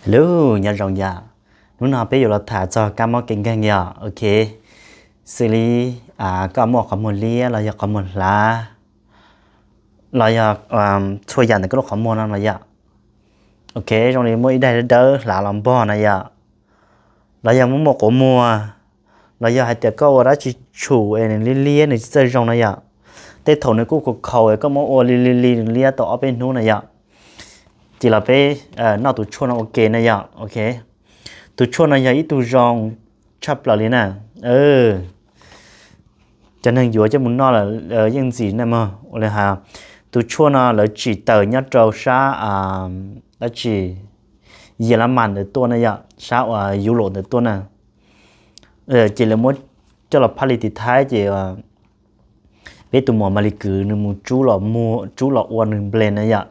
Hello, nyob zoo yom. Hnub no peb yuav los tham txog kab mob kev nkeeg yom. Ok, xws li koj muaj qhov muag liab los yog qhov muag hlav, los yog txhua yam ntawm koj lub qhov muag no los yom. Ok, zoo li muaj ib daim dawb dawb hlav los npog na yom, los yog muaj muaj quav muag, los yog hais tias koj ua dab tsi tshum es nws liab liab nws tsis txawj zoo na yom. Tej thaum nws kuj khaus khaus es koj muab ua li li li nws liab tau ob peb hnub na yom, ces los peb noj tus tshuaj no ua ke na yom. Ok, tus tshuaj no yog ib tug zoo tshaj plaws li na. Cov neeg yuav coj mus noj lawm yeej ntxim na mog. Ua li hais, tus tshuaj no lawv tsim tawm nyob rau sab dab tsi, Yelamas ntawd tuaj na yom, sab uas Europe ntawd tuaj na. Ces lawv muab coj los phaj li tim Thaib ces peb tus muam Malis Kwv nws mus rub los ua nws blend na yom,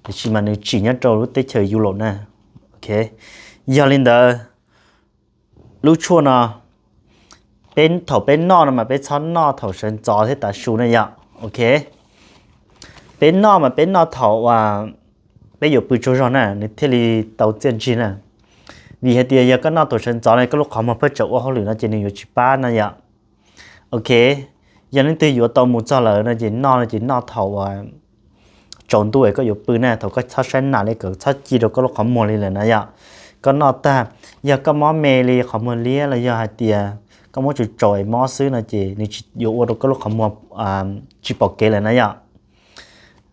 tiam sis mas nws tsim nyob rau lub teb chaws Europe na. Ok, yog li ntawd lub tshuaj no peb thaum peb noj no mas peb txhob noj thaum sawv ntxov thiab tav su na yom. Ok, peb noj mas peb noj thaum uas peb yuav pw tsaug zog na nws thiaj li tau txiaj ntsig na. Vim hais tias yog koj noj thaum sawv ntxov no koj lub qhov muag pheej tseem ua hauj lwm no ces nws yuav tsis pab na yom. Ok, yog leej twg yuav tau mus txog lawm no ces noj no ces noj thaum uas tsaus ntuj es koj yuav pw na, thaum koj txhob saib nas li, koj txhob ci rau koj lub qhov muag li lawm na yom. Koj noj tag, yog koj mob me li qhov muag liab los yog hais tias koj muab tsaus tsaus es mob xwb no ces nws tsis yuav ua rau koj lub qhov muag tsis pom kev lawm na yom.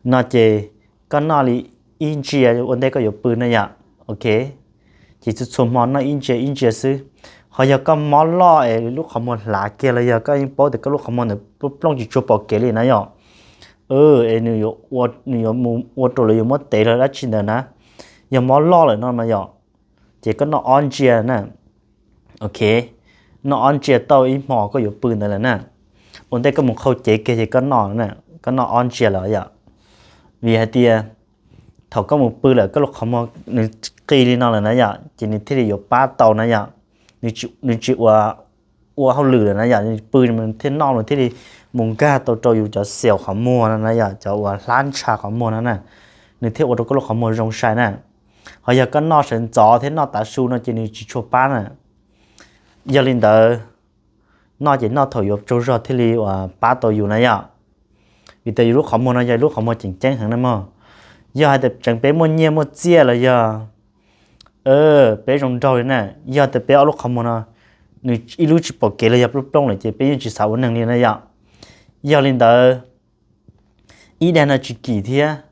No ces koj noj li ib ntsia ua ntej koj yuav pw na yom. Ok, ces txhua txhua hmo noj ib ntsia ib ntsia xwb. Ho yog koj mob loj es lub qhov muag hlav kiag los yog koj yeej paub tias koj lub qhov muag ntawd plooj tsis tshua pom kev li na yom, es nws yuav mus ua rau lawv yuav muab tev los dab tsi ntawd na, yog mob loj lawm no mas yom, ces koj noj ob ntsia na. Ok, noj ob ntsia tau ib hmo koj yuav pw ntawd lawm na, ua ntej koj mus qhau cev kiag ces koj noj, koj noj ob ntsia lawm yom. Vim hais tias thaum koj mus pw lawm koj lub qhov muag nws qis li no lawm na yom, ces nws thiaj li yuav pab tau na yom. Nws tsis ua hauj lwm lawm na yom, nws pw nws thiaj noj nws thiaj li mus nkag tau rau yus cov xaus qhov muag no na yom, cov uas hlab ntsha qhov muag no na, nws thiaj ua rau koj lub qhov muag zoo sai na. Ho yog koj noj sawv ntxov thiab noj tav su no ces nws tsis tshua pab na. Yog li ntawd, noj ces noj thaum yuav tsaug zog thiaj li uas pab tau yus na yom. Vim tias yus lub qhov muag no yog lub qhov muag tseem ceeb heev na mog. Yog hais tias tseem peb muaj nyiaj muaj txiaj los yog peb zoo nraug li na, yog tias peb ob lub qhov muag no nws ib lub tsis pom kev los yog plooj plooj lawm ces peb yeej tsis xav ua neeg li na yom. Yog li ntawd, ib daim no tsis kim thiab,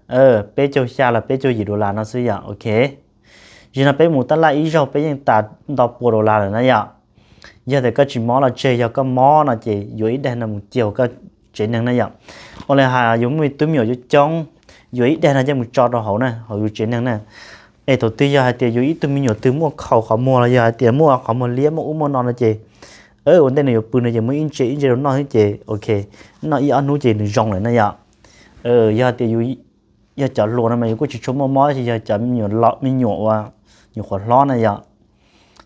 peb caug xya los peb caug yim dollar no xwb yom. Ok, zaum no peb mus tab laj ib zaug peb yeej tas nto pua dollar lawm na yom. Yog tias koj tsis mob los tseg, yog koj mob no ces yuav ib daim no mus cia hauv koj tsev neeg na yom. Ua li hais yus muaj ib tug me nyuam coob coob, yuav ib daim no coj mus tso rau hauv na, hauv yus tsev neeg na. Es thaum twg yog hais tias yus ib tug me nyuam twg muaj khaus qhov muag los yog hais tias muaj qhov muag liab muaj ub muaj no no ces ua ntej nws yuav pw no ces muab ib ntsia ib ntsia rau noj xwb ces ok, noj ib ob hnub ces nws zoo lawm na yom. Yog tias yus yog cov hluas no mas yus kuj tsis tshua muaj mob, yog cov me nyuam ua nyuam qhuav hlob na yom.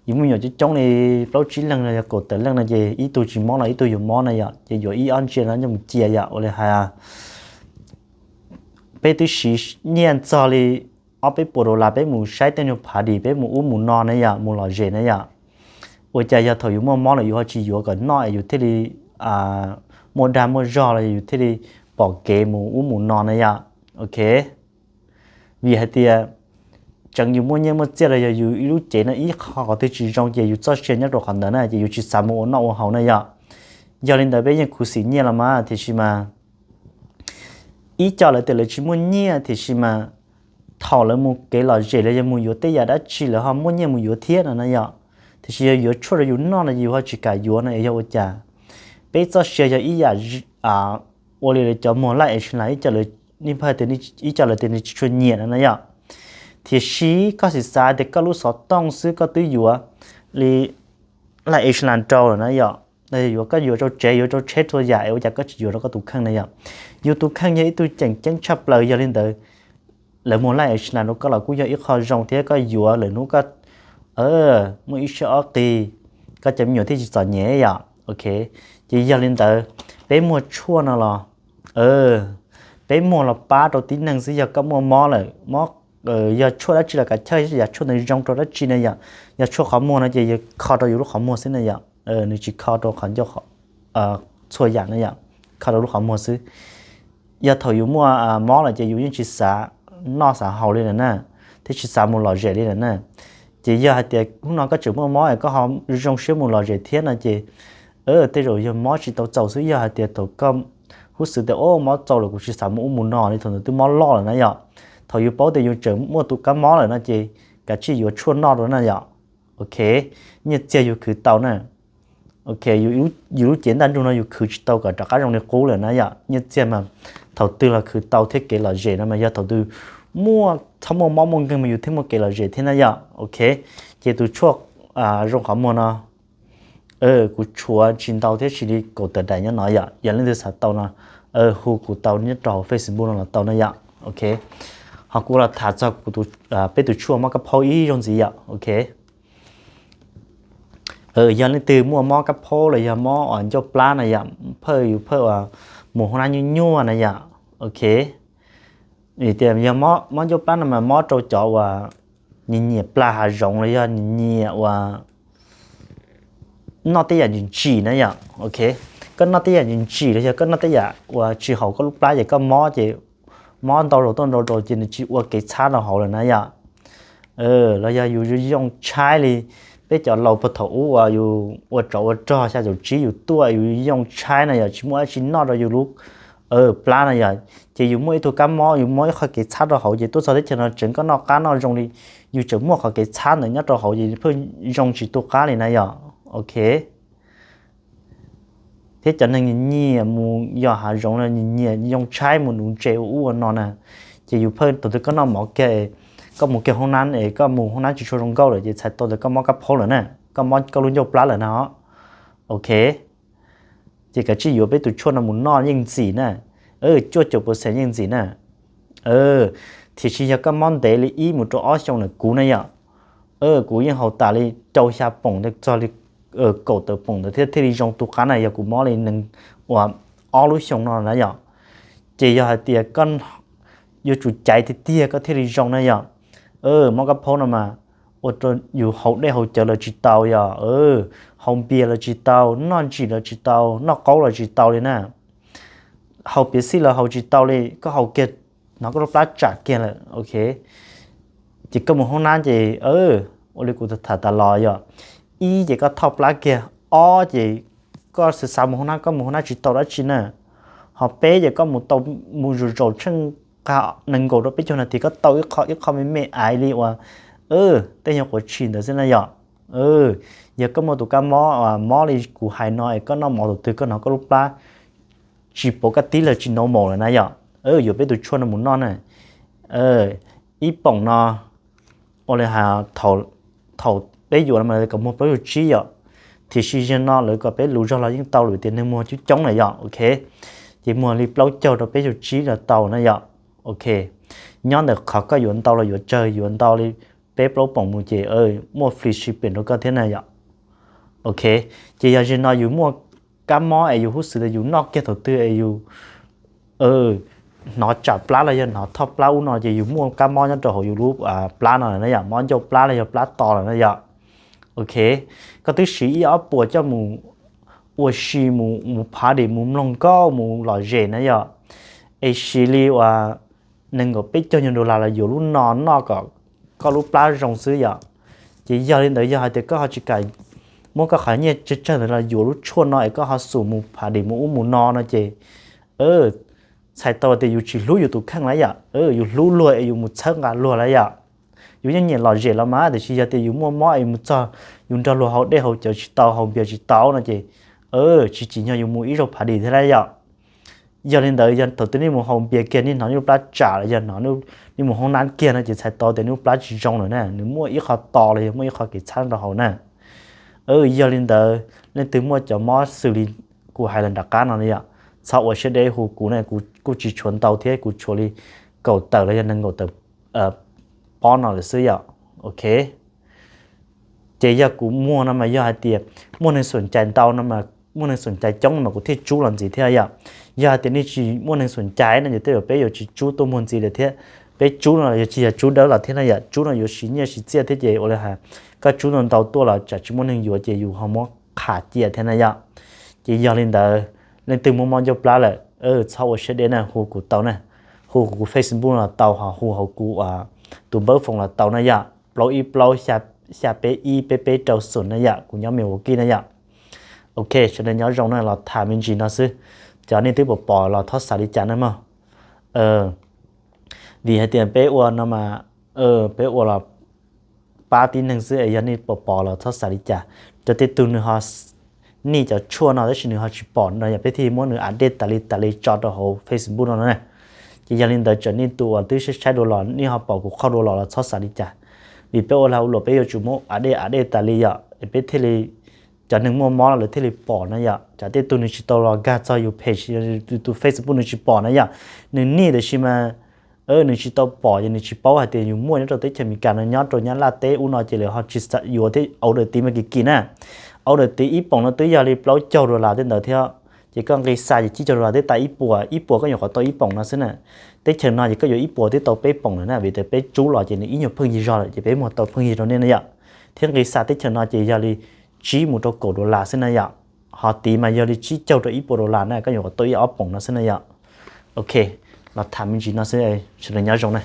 Yus muaj me nyuam coob coob li plaub tsib leeg no yog kaum tawm leej no ces ib tug tsis mob los ib tug yuav mob na yom, ces yuav ib ob ntsia no coj mus cia yom. Ua li hais peb twb siv nyiaj txog li ob peb puas dollar peb mus saib tej nyuag party, peb mus ub mus no na yom, mus lom zem na yom. Ua cas yog thaum yus muaj mob lawm yus ho tsis yuav kom noj es yus thiaj li muaj dag muaj zog los yus thiaj li pom kev mus ub mus no na yom. Ok, vim hais tias tseem yus muaj nyiaj muaj txiaj los yog yus ib lub cev no ib qho qhov twg tsis zoo ces yus txoj sia nyob rau qhov ntawd na ces yus tsis xav mus ua noj ua haus na yom. Yog li ntawd peb yeej khuv xim nyiaj los mas tiam sis mas ib co lawv tias lawv tsis muaj nyiaj tiam sis mas thaum lawv mus kev lom zem los yog mus yuav tej yam dab tsi lawv ho muaj nyiaj mus yuav thiab no na yom. Tiam sis yog yuav tshuaj rau yus noj no yus ho tsis kam yuav no es yog ua cas? Peb txoj sia yog ib yam ua li lawv cov muag laj es las ib co lawv tias nws tsis tshua nyiam no na yom. Tiam sis koj xav xav tias koj lub xov tooj xwb koj twb yuav li laj es las rau lawm na yom, los yog yuav koj yuav rau tsev yuav rau tsheb txhua yam es ua cas koj tsis yuav rau koj tus kheej na yom? Yus tus kheej yog ib tug tseem ceeb tshaj plaws, yog li ntawd lawv muag laj es las rau koj los kuj yog ib qho zoo thiab, koj yuav lawm hnub koj muaj ib siab ob qig, koj cov me nyuam thiaj tsis txom nyem yom. Ok, ces yog li ntawd peb muag tshuaj no los peb muag los pab rau tib neeg xwb, yog koj muaj mob lawm, mob yog tshuaj dab tsi los kav chawj, yog tshuaj nws zoo rau dab tsi na yom. Yog tshuaj qhov muag no ces yog kho rau yus lub qhov muag xwb na yom, nws tsis kho rau qhov ncauj, txhua yam na yom, kho rau lub qhov muag xwb. Yog thaum yus muaj mob lawm ces yus yeej tsis xav noj xav haus li lawm na, thiab tsis xav mus lom zem li lawm na. Ces yog hais tias hnub no koj tseem muaj mob es koj ho zoo siab mus lom zem thiab no ces tej zaum yog mob tsis tau txaus xwb. Yog hais tias thaum koj huj xwm tias o mob txaus lawm kuv tsis xav mus ub mus no li, thaum ntawd twb mob loj lawm na yom. Thaum yus paub tias yus tseem muaj tus kab mob lawm no ces kav tsij yuav tshuaj noj rau na yom. Ok, nyiaj txiag yus khwv tau na. Ok, yus lub cev ntaj ntsug no yus khwv tsis tau kom rov qab zoo li qub lawm na yom. Nyiaj txiag mas thaum twg los khwv tau thiab, kev lom zem no mas yog thaum twg muaj, txhob muaj mob muaj nkeeg mas yus thiaj muaj kev lom zem thiab na yom. Ok, ces tus tshuaj zoo qhov muag no kuv tshuav tsis ntau thiab, tsis li kaum tawm daim nyob no yom. Yog leej twg xav tau no hu kuv tau nyob rau hauv Facebook no los tau na yom. Ok, ho kuv los tham txog kuv, peb tus tshuaj mob kab phaub ib zaug ntxiv yom. Ok, yog leej twg muaj mob kab phaub los yog mob uas ncauj plab na yom, phawj yus phawj uas mus hoob nab nyuaj nyuaj na yom. Ok, vim tias yog mob ncauj plab no mas mob rau cov uas nyiam nyiam plag hav zoov los yog nyiam nyiam uas noj tej yam ntsim ntsim na yom. Ok, koj noj tej yam ntsim ntsim los yog koj noj tej yam uas tsis haum koj lub plab ces koj mob ces mob ntau zaus tuaj ntau zaus ces nws tsis ua kev txhab rau hauv lawm na yom. Los yog yus yooj tshaib li peb cov laus puag thaum ub uas yus ua tsov ua rog xya caum tsib yus tuaj yus yooj tshaib na yom, tsis muaj dab tsi noj rau yus lub plab na yom, ces yus muaj ib tug kab mob, yus muaj ib qho kev txhab rau hauv ces tuaj txog teb chaws no tseem koj noj qab noj zoo li, yus tseem muaj qhov kev txhab ntawd nyob rau hauv ces pheej zoo tsis tu qab li na yom. Ok, thiab cov neeg nyiam nyiam mus yos hav zoov los nyiam nyiam yooj tshaib mus nuv ntses ua ub ua no na, ces yus phawj thaum twg koj noj mov kiag, koj mus kiag hoob nab es koj mus hoob nab tsis tshua zoo nkauj lawm ces txhais tau tias koj mob kab phaub lawm na, koj mob koj lub ncauj plab lawm na. Ok, ces kav tsij yuav peb tus tshuaj no mus noj yeej ntxim na, cuaj caum percent yeej ntxim na. Tiam sis yog koj mob ntev li ib mus rau ob xyoo lawm kuv na yom, kuv yeej haus tas li rau xya poom txog li kaum tawm poom ntawd thiab thiaj li zoo tu qab na, yog kuv mob li nees uas ob lub xyoo no na yom. Ces yog hais tias koj yuav tsum caiv tiag tiag koj thiaj li zoo na yom. Mob kab phaub no mas ua rau yus haus dej haus cawv los tsis tau yom, haus npias los tsis tau, noj ntsim los tsis tau, noj qaub los tsis tau li na. Haus piav xij los haus tsis tau li, koj haus kiag hnov koj lub plab tsam kiag lawm. Ok, ces koj mus hoob nab ces ua li kuv tham tas los yom, ib ces koj thoj plab kiag, ob ces koj xav xav mus hoob nab koj mus hoob nab tsis tau dab tsi na, ho peb ces koj mus tau, mus zaum zaum tsheej qab nees nkaum rau peb caug nas this koj tau ib qho ib qho me me aiv li uas tej nyuag quav tshis ntawd xwb na yom. Yog koj muaj tus kab mob, mob li kuv hais no es koj noj mov thaum twg koj hnov koj lub plab tsis pov kab tib los tsis normal lawm na yom, yuav peb tus tshuaj no mus noj na. Ib poom no ua li hais thaum peb yuav no mas kom muag plaub caug tsib yom, tiam sis zaum no lawv kom peb luv zog los yeej tau lawm tias neeg muag coob coob na yom. Ok, ces muag li plaub caug rau peb caug tsib los tau na yom. Ok, nyob ntawm qhov koj yuav ntau los yuav tsawg, yuav ntau li peb plaub poom mus ces muaj free shipping rau koj thiab na yom. Ok, ces yog zaum no yus muaj kab mob es yus hub xwm tias yus noj kiag thaum twg es yus hnov tsam plab los yog hnov thoj plab ub no ces yus muaj kab mob nyob rau hauv yus lub plab no lawm na yom, mob ncauj plab los yog plab to lawm na yom. Ok, koj twb siv ib ob puas coj mus ua si, mus party, mus mloog nkauj, mus lom zem na yom, es siv li uas nees nkaum peb caug nyuag dollar los yuav lub no noj kom koj lub plab zoo xwb yom. Ces yog li ntawd yog hais tias koj ho tsis kam muab koj qhov nyiaj tsawg tsawg ntawd los yuav lub tshuaj no es koj ho xum mus party mus ub mus no no ces txhais tau tias yus tsis hlub yus tus kheej lawm yom, yus hlub luag es yus mus txhawb nqa luag lawm yom. Yus yeej nyiam lom zem los mas, tiam sis yog tias yus muaj mob es yus mus txog yus nrog luag haus dej haus cawv tsis tau, haus npias tsis tau no ces tsis tsim nyog yus mus ib zaug party thiab lawm yom. Yog li ntawd yog thaum twg nej mus haus npias kiag nej hnov nej lub plab tsam los yog hnov nej mus hoob nab kiag no ces txhais tau tias nej lub plab tsis zoo lawm na, nws muaj ib qho to los yog muaj ib qho kev txhab rau hauv na. Yog li ntawd leej twg muaj cov mob xws li kuv hais los nram qab no yom, txhob ua siab deb hu kuv na, kuv kuj tsis tshuav ntau thiab, kuv tshuav li kaum tawm los yog nees nkaum tawm pob no lawm xwb yom. Ok, ces yog kuv muag no mas yog hais tias muaj neeg xum cais ntau no mas, muaj neeg xum cais coob no mas kuv thiaj tsub los ntxiv thiab yom. Yog hais tias nej tsis muaj neeg xum cais no ces tej zaum peb yuav tsis tsub tuaj muag ntxiv lawm thiab. Peb tsub no yog tsis yog tsub dawb los thiab na yom, tsub no yuav siv nyiaj siv txiaj thiab ces ua li hais koj tsub ntau ntau tuaj los tsam tsis muaj neeg yuav ces yus ho muab qham cia thiab na yom. Ces yog li ntawd leej twg muaj mob ncauj plab lawm txhob ua siab deb na, hu kuv tau na, hu kuv Facebook los tau, ho hu hauv kuv tus npawb foos los tau na yom, plaub ib plaub xya peb ib peb peb rau xum na yom, kuv nyob Milwaukee na yom. Ok, sawv daws nyob zoo na, los tham me ntsis no xwb. Cov nej twb pom pom los txhob xav li cas na mog. Vim hais tias peb ua no mas peb ua los pab tib neeg xwb es yog nej pom pom los txhob xav li cas. Cov tej tug nws ho nij cov tshuaj no tab sis nws ho tsis pom no yog peb thiaj muab nws update tas li tas li tso rau hauv Facebook no na. Ces yog li ntawd txawm nej tus uas twb saib saib dua los nej ho pom kuv qhau dua los los txhob xav li cas. Vim peb ua lag ua luam peb yuav tsum muab update update tas li yom, es peb thiaj li, cov neeg muaj mob lawv thiaj li pom na yom. Cov tej tug nws tsis tau los nkag txog yus page, tus Facebook nws tsis pom na yom, nws nij tab sis mas nws tsis tau pom ces nws tsis paub hais tias yus muaj nyob rau teb chaws Amelikas no, nyob rau Nyab Laj teb ub no ces lawv ho tsis xav yuav thiab. Au dawm tid mas kim kim na, au dawm tid ib poom no twb yog li plaub caug dollar tej ntawd thiab. Ces koj nqis xa ces tsib caug dollar twb tas ib puas, ib puas koj nyuam qhuav tau ib poom no xwb na. Teb chaws no ces koj yuav ib puas twb tau peb poom lawm na, vim tias peb tsub los ces nws ib nyuag pheej yig zog lawm ces peb muag tau pheej yig rau nej na yom. Thiab nqis xa teb chaws no ces yog li tsib mus rau kaum dollar xwb na yom. Ho tid mas yog li tsib caug rau ib puas dollar na, koj nyuam qhuav tau ib ob poom no xwb na yom. Ok, los tham me ntsis no xwb, sawv daws nyob zoo na.